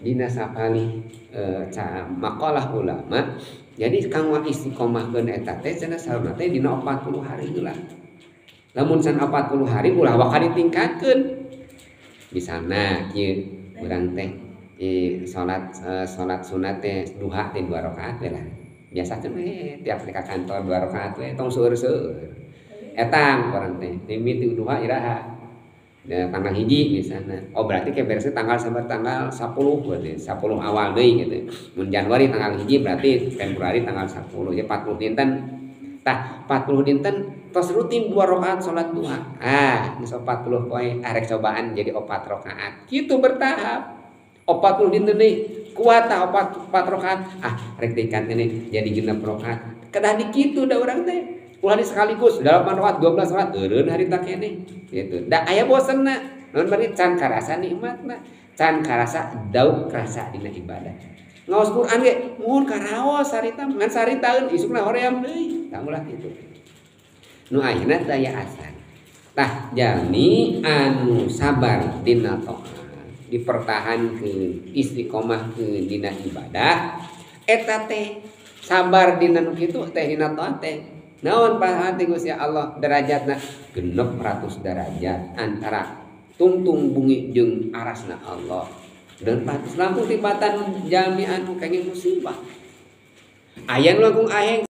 Dina sapalih makalah ulama jadi kanggo istiqomahkeun eta teh cenah saurna teh dina 40 hari heula. Lamun can 40 hari ulah waka ditingkatkeun. Misalna kieu urang teh salat salat sunat teh duha teh 2 rakaat we lah. Biasa teh tiap ka kantor 2 rakaat we tong seueur-seueur. Etang urang teh mimiti duha iraha. Ya, tanggal 1 misalnya. Oh berarti ke beresnya tanggal sampai tanggal 10 berarti 10 awal deui gitu. Mun Januari tanggal 1 berarti Februari tanggal 10 ya 40 dinten. Tah 40 dinten tos rutin 2 rakaat salat duha. Ah, geus 40 poe arek cobaan jadi 4 rakaat. Kitu bertahap. 40 dinten deui kuat tah 4 rakaat. Ah, rek diingkatkeun jadi 6 rakaat. Kedah dikitu da urang teh. Ulah di sekaligus 8 rakaat 12 rakaat eureun harita keneh gitu. Da aya bosenna. Naon bari can karasa nikmatna, can karasa dauk rasa dina ibadah. Ngaos Quran ge mun karaos harita ngan saritaeun isukna hoream deui. Tah ulah kitu. Nu ayeuna teu aya asar. Tah jalmi anu sabar dina taat, dipertahankeun, istiqomahkeun dina ibadah, eta teh sabar dina nu kitu teh dina taat teh. Naon pahati Gusti Allah derajatna 600 derajat antara tungtung bumi jeung arasna Allah. Dan patus langkung tibatan jalmi anu kenging musibah. Aya nu langkung aheng